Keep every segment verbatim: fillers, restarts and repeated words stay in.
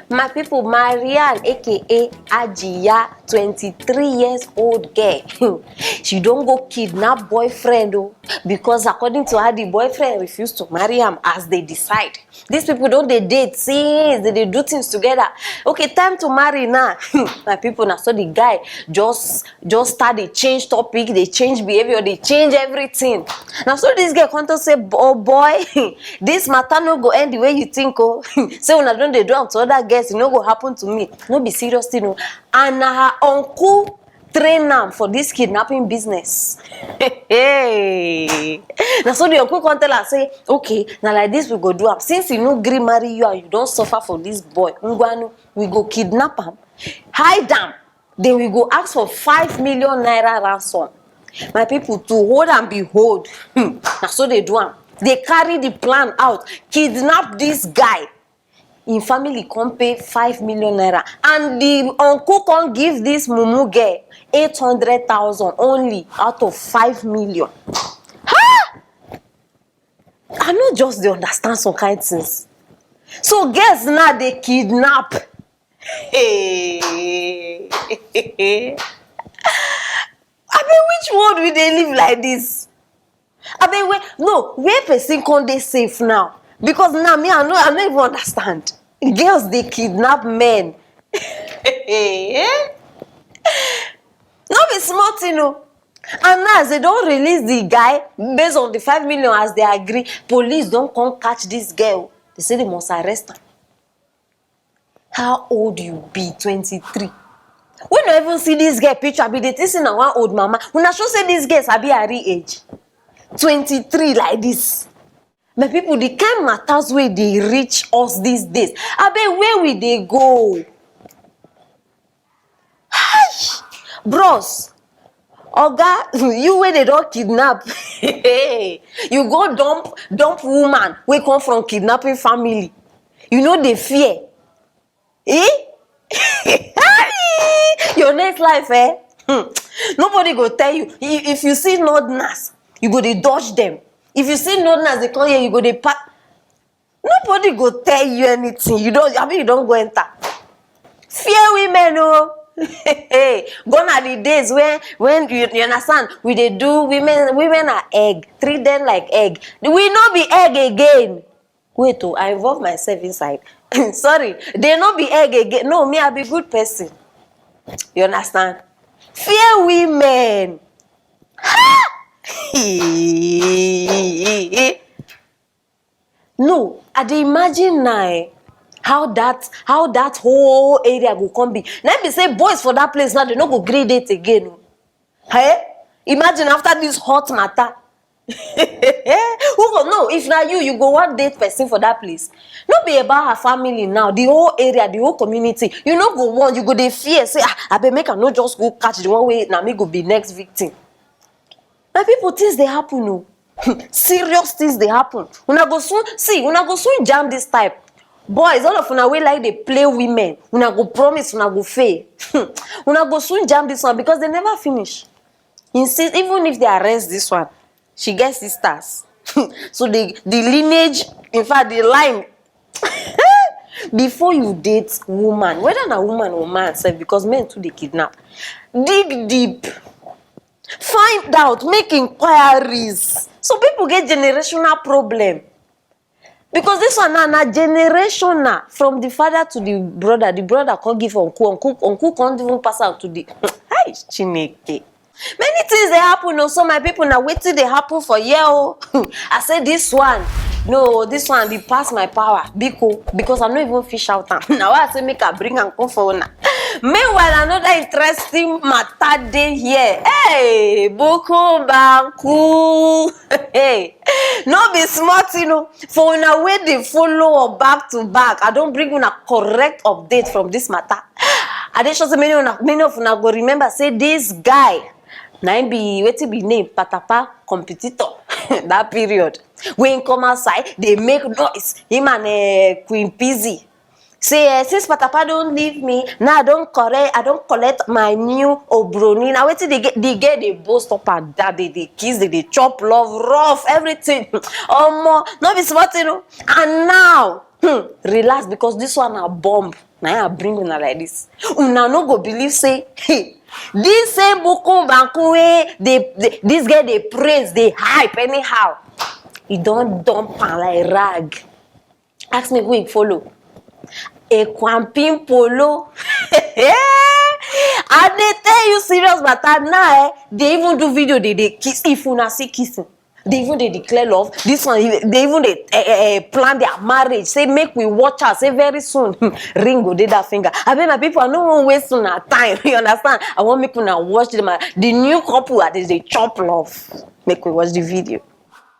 My people, Marian, A K A Ajiya, twenty-three years old girl. She don go kidnap boyfriend o, because according to her, the boyfriend refuse to marry am as they decide. These people don dey date since, they dey do things together. Okay, time to marry now. My people, na so the guy just just start dey change topic, dey change behaviour, dey change everything. Na so this girl come talk say, "Oh boy, this matter no go end the way you think o." Say una don dey do am to other girls, e no go happen to me. No be serious thing o. And na her uncle train am for this kidnapping business. Hey, na so the uncle come tell her say, "Okay, na like this we go do am. Since he no gree marry you and you don suffer for this boy, ngwanu, we go kidnap am, hide am, then we go ask for five million naira ransom." My people, to hold and behold, hmm, na so they do am. They carry the plan out, kidnap this guy. Im family come pay five million naira, and the uncle come give this mumu girl eight hundred thousand only out of five million. Ha! I no just dey understand some kind things. So girls now dey kidnap. Hey. Abi, which world we dey live like this? Abi, where, no, where person come dey safe now? Because now me, I no, I no even understand. Girls dey kidnap men. No be small thing o. And now as they don release the guy based on the five million as they agree, police don come catch this girl. They say they must arrest am. How old you be? Twenty-three. We no even see this girl picture. I be dey think say na one old mama. Una sure say this girl sabi her real age? Twenty-three like this. My people, the kind matters wey dey reach us these days. Abeg, where we dey go? Hi! Bros, oga, you wey they don kidnap, you go dump dump woman wey come from kidnapping family. You no dey fear? Eh? Your next life, eh? Hmm. Nobody go tell you. I- If you see northerners, you go dey dodge them. If you see northerners, they come here, you go dey pa- Nobody go tell you anything. You don't, I mean, you don't go enter. Fear women, oh. Gone are the days when, when you, you understand, we dey do women, women are egg, treat them like egg. We no be egg again. Wait, oh, I involve myself inside. Sorry, they no be egg again. No, me, I be good person. You understand? Fear women. Ha! No, I dey imagine now, eh, how that, how that whole area go come be. Na be say boys for that place now, they no go gree date again o. Hey, imagine after this hot matter. Who go know? If na you, you go wan date person for that place? No be about her family now, the whole area, the whole community. You no go want, you go dey fear say, "Ah, abeg, make I no just go catch the one wey na me go be next victim." My people, things dey happen o. Serious things dey happen. Una go soon see, una go soon jam this type. Boys, all of una wey like dey play women, una go promise, una go fail. Una go soon jam this one because they never finish. Insist, even if they arrest this one, she get sisters. So the the lineage, in fact, the line. Before you date woman, whether na woman or man sef, because men too dey kidnap, dig deep, find out, make inquiries. Some people get generational problem. Because this one now na generational, from the father to the brother, the brother come give uncle, uncle, uncle come even pass out to the hi Chineke. Many things dey happen o. So my people, na wetin dey happen for here o. I say this one, no, this one dey pass my power, biko, because I no even fit shout am. Na why I say make I bring am come for una. Meanwhile, another interesting matter dey here. Hey, Buku Banku. Hey, no be small thing o. For una wey dey follow up back to back, I don bring una correct update from this matter. I dey sure say many una, many of una go remember say this guy, na him be, wetin be name, Patapa competitor that period. Wey him come outside, dey make noise. Him and, eh, Queen Pizzy. Say, eh, "Since Patapa don leave me, now I don correct, I don collect my new obroni." Na wetin dey get, the girl dey boast up and down, dey, dey kiss, dey, dey chop love, rough, everything. Omo, no be small thing o. And now, hmm, relax, because this one na bomb. Na I bring una like this. Una no go believe say, hey, this same Buku Banku wey dey, dey, this girl dey praise, dey hype anyhow. E don dump am like rag. Ask me who e follow. Ekwampin Polo. I dey tell you serious matter now, eh? They even do video, they dey kiss. If una see kissing, they even dey declare love. This one, they even dey eh, eh, eh, plan their marriage. Say make we watch her. Say very soon, ring go dey that finger. I bet my people, I no wan waste una time. You understand? I wan make una watch them. The new couple, as they dey chop love. Make we watch the video.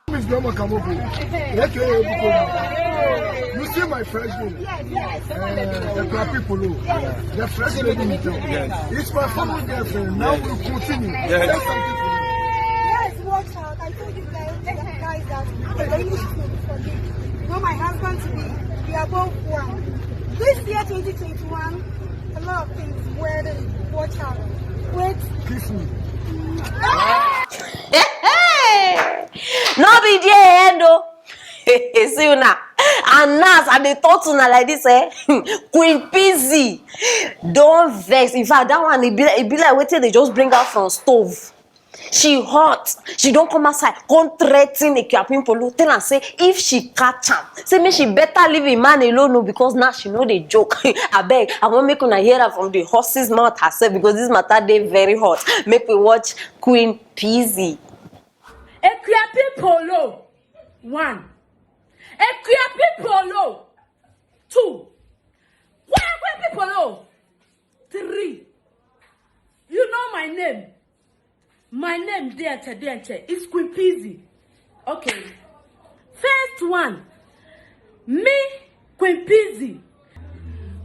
Miss Grandma Kamoko, A K A Bukobi. You see my fresh name? Yes, yes. Uh, the black people know. Yes. The fresh lady in town. Yes. It's my former girlfriend. Now we'll continue. Yes. Say something to me. Yes, watch out. I told you guys, guys that the English food for me. You know my husband to be, we are both one. This year, twenty twenty-one, a lot of things where they watch out. Wait. Kiss me. No be there end o. See una. And now as I dey talk to una like this, eh? Queen Pizzy don vex. In fact, that one, e be, e be like wetin they just bring out from stove. She hot. She don come outside, come threaten Ekwampin Polo, tell am say if she catch am, say make she better leave im man alone o, because now she no dey joke. Abeg, I wan make una hear am from the horse's mouth herself, because this matter dey very hot. Make we watch Queen Pizzy. Ekwampin Polo, one. Ekwampin Polo, two. Ekwampin Polo, three. You know my name. My name, Dianche, Dianche, is Queen Pizzy. Okay. First one, me, Queen Pizzy.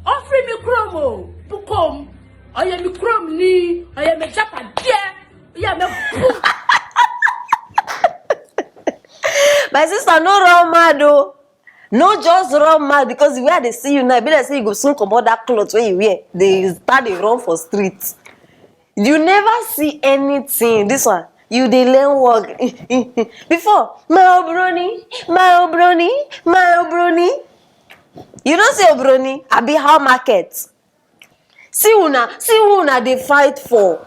Offering me chrome, oh, Bukom. Oye me chrome ni, oye me japa die, oye me boom. My sister, no run mad o. No just run mad, because the way I dey see you now, e be like say you go soon comot that cloth wey you wear. Dey start dey run for street. You never see anything. This one, you dey learn work. Before, my obroni, my obroni, my obroni. You no see obroni? Abi how market? See una, see who una dey fight for.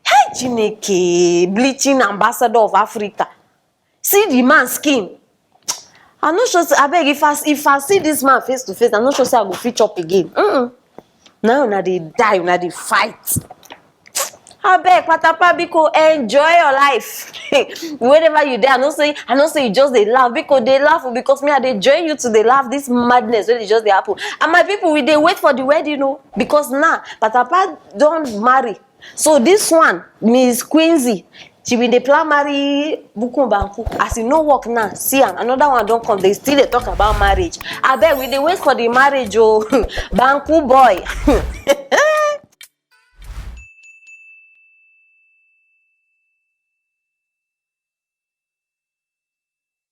Hey, Chineke, bleaching ambassador of Africa. See the man skin. I no sure say, abeg, if I, if I see this man face to face, I no sure say I go fit chop again. Mm-mm. Now una dey die, una dey fight. Abeg, Patapa, biko, enjoy your life. Wherever you dey, I know say, I know say you just dey laugh. Biko, dey laugh o, because me, I dey join you to dey laugh. This madness wey dey just dey happen. And my people, we dey wait for the wedding o, because now Patapa don marry. So this one, Miss Quincy, she been dey plan marry Bukum Banku. As e no work now, see am, another one don come. They still dey talk about marriage. Abeg, we dey wait for the marriage o. Banku boy.